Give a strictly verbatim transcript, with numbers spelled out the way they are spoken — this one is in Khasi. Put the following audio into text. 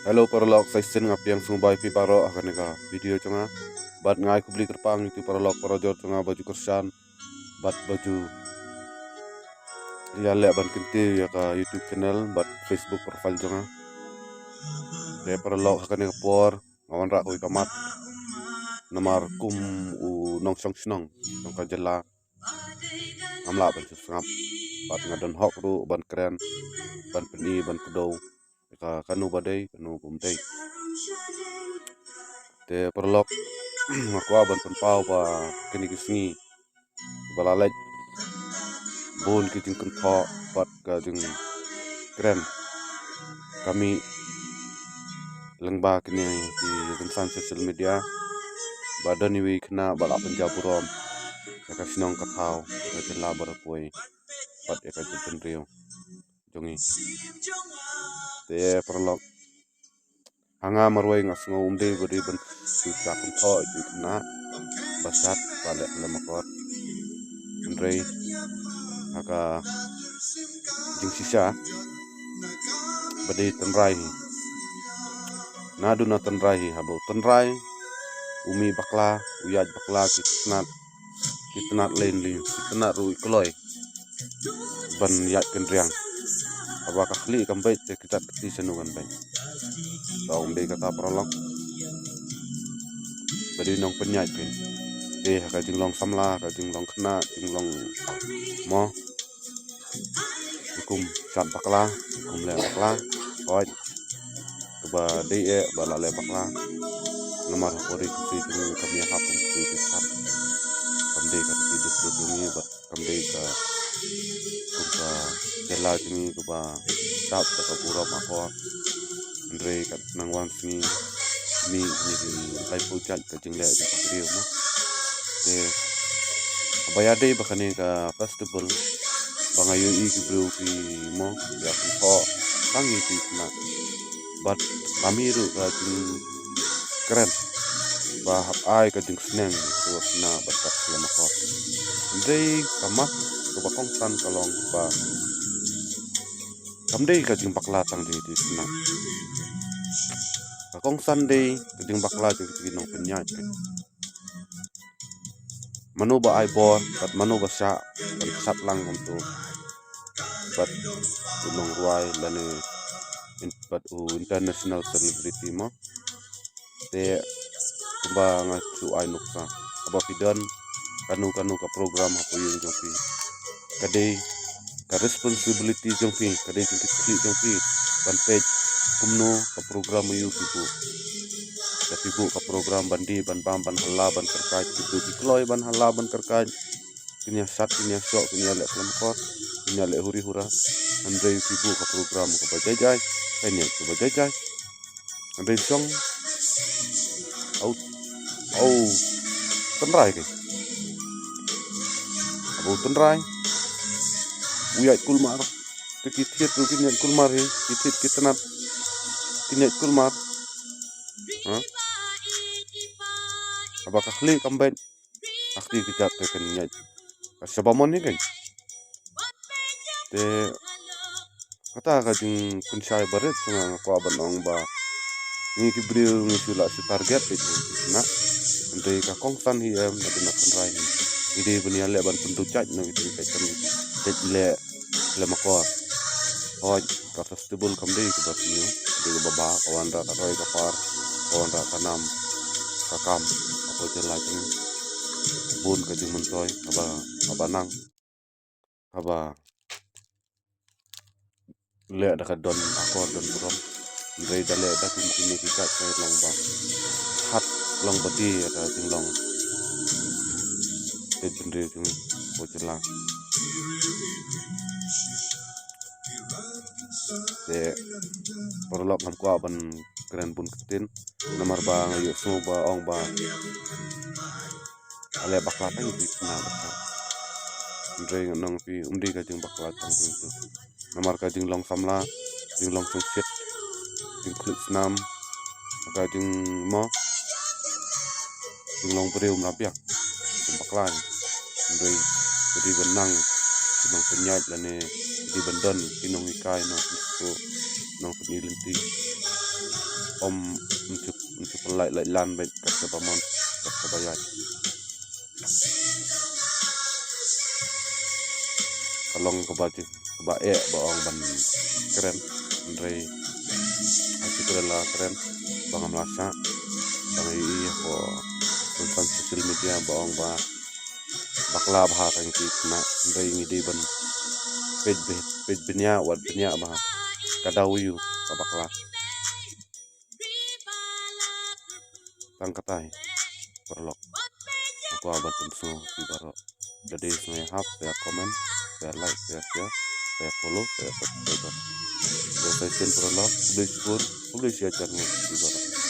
Hello paralok, sa shisien nga pdiang sngewbha ïa phi baroh ha kane ka video jong nga. Bad nga ai khublei kyrpang ïa phi paralok parajor jong nga ba ju kyrshan bad ba ju ïaleh ban kyntiew ïa ka YouTube channel bad Facebook profile jong nga. Te paralok, ha kane ka por nga wanrah kawei ka mat namar kum u nongshong shnong jong ka jylla ngam lah ban shu sngap bad nga don hok ruh ban kren, ban pyni, ban kdew ïa ka, kano ba dei, kano bym dei. Te paralok, nga kwah ban pynpaw ba kine ki sngi ba la leit, bun ki jingkynthoh bad ka jingkren ka mih lyngba kine ki rynsan social media ba don iwei i khynnah ba la pynjaw burom ïa ka shnong ka thaw, ïa ka jylla baroh kawei bad ïa ka jaitbynriew jong ngi. Te paralok, ha nga marwei nga sngew ym dei ba dei ban shu kynthoh ïa ki khynnah ba shad ba leh khlem akor. Hynrei ha ka jingshisha ba dei tynrai hi. Naduh na tynrai hi, haba u tynrai u mih bakla, u ïaid bakla, ki tnat, ki tnat lei lei, ki tnat ruh i kloi ban ïaid kynriang. Haba ka khlieh kam beit te ki tat kti shano kan beit. Ba ym dei kata paralok. Ba dei nongpynïaid phi. Te ha ka jinglong samla, ha ka jinglong khynnah, jinglong mo, kum shad bakla, kum leh bakla, hooid, kaba dei eh ba la leh bakla. Namar ha pori kti jong ngi kam ïahap kum kti jong shad. Kam dei ka kti dustur jong ngi bad kam dei ka, kum ka jylla jong ngi kaba dap da ka burom akor. Hynrei kat nang wan sngi mih ne ki laiphew jait ka jingleh jong ka briew mo. Te haba ïadei ba kane ka festival ba nga ïohi ki briew ki mo ïa kynthoh tang ïa ki khynnah. Bad la mih ruh ka jingkren ba hap ai ka jingsneng ïa ki khynnah ba shad khlem akor. Hynrei ka mat kaba kongsan ka long ba kam dei ka jingbakla tang jong ki khynnah. Ka kongsan dei ka jingbakla jong ki nongpynïaid. Mano ba ai bor bad mano ba shah ban shad lang kumto bad u nongrwai lane in-, bad u international celebrity mo. Te kumba nga shu ai nuksa, haba phi don kano kano ka program hapoh ïing jong phi, ka dei ka responsibility jong phi, ka dei jingkitkhlieh jong phi ban peit kumno ka program aiu phi buh. Lada phi buh ka program ban die ban bam ban hylla ban kyrkait, phi buh ki kloi ban hylla ban kyrkait, kin ïa shad, kin ïa shoh, kin ïa leh khlem akor, kin ïa leh huri hura. Hynrei phi buh ka program kaba jai jai, ka ïa kaba jai jai. Hynrei shong, au, au tynrai ki. Haba u tynrai u ïaid kulmar, te ki thied ruh kin ïaid kulmar hi, ki thied ki tnat kin ïaid kulmar. Ha? Haba ka khlieh kam beit, ka kti ka jait te kan ïaid. Ka shaba mon hi kan. Te kata ka jingpynshai barit jong nga, nga kwah ban ong ba ngi ki briew ngi shu lah shu target ïa ki khynnah. Hynrei ka kongsan hi em, na dei na tynrai hi. Ngi dei ban ïaleh ban pynduh jait na ki jingkait kan jait leh khlem akor. Hooid, ka festival kam dei kaba sniew, ka dei kaba bha, ka wanrah ka roi ka par, ka wanrah ka nam ka kam hapoh jylla jong ngi. Bun ka jingmyntoi haba, haba nang, haba leh da ka don akor don burom. Hynrei da leh da kum kine ki jait ka long ba hat, long ba die ïa ka jinglong jaitbynriew jong ngi hapoh jylla. Te paralok, ngam kwah ban kren bun ktien namar ba nga ïohsngew ba ong ba ale bakla tang ïa ki khynnah bakla. Hynrei ngan ong ïa phi, ym dei ka jingbakla tang jong ngi tu. Namar ka jinglong samla, jinglong shongshit, jingkhlieh snam, ka jingmo, jinglong briew ym la biang kum bakla. Hynrei ka dei ban nang ki nongpynïaid lane ka dei ban don ki nonghikai, nongpynskuh, nongpyni lynti. Ym, ym shu, ym shu pynlait lait lan beit kat kaba mon, kat kaba ïaid. Ka long kaba jing, kaba eh ba ong ban kren. Hynrei ha shu kren la kren ba ngam la sah. Ba ngi ïohi ha ka social media ba ong ba bakla bha tang ki khynnah, hynrei ngi dei ban peit beit, peit bniah wat bniah ba ka daw ïa u ka bakla. Tang katai, paralok. Nga kwah ban pynsngew ïa phi baroh. Da dei sngewbha ïa hap, ïa comment, ïa like, ïa share, ïa follow, ïa subscribe. Ïa sa shisien paralok, khublei shibun, khublei shihajar nguh ïa phi baroh.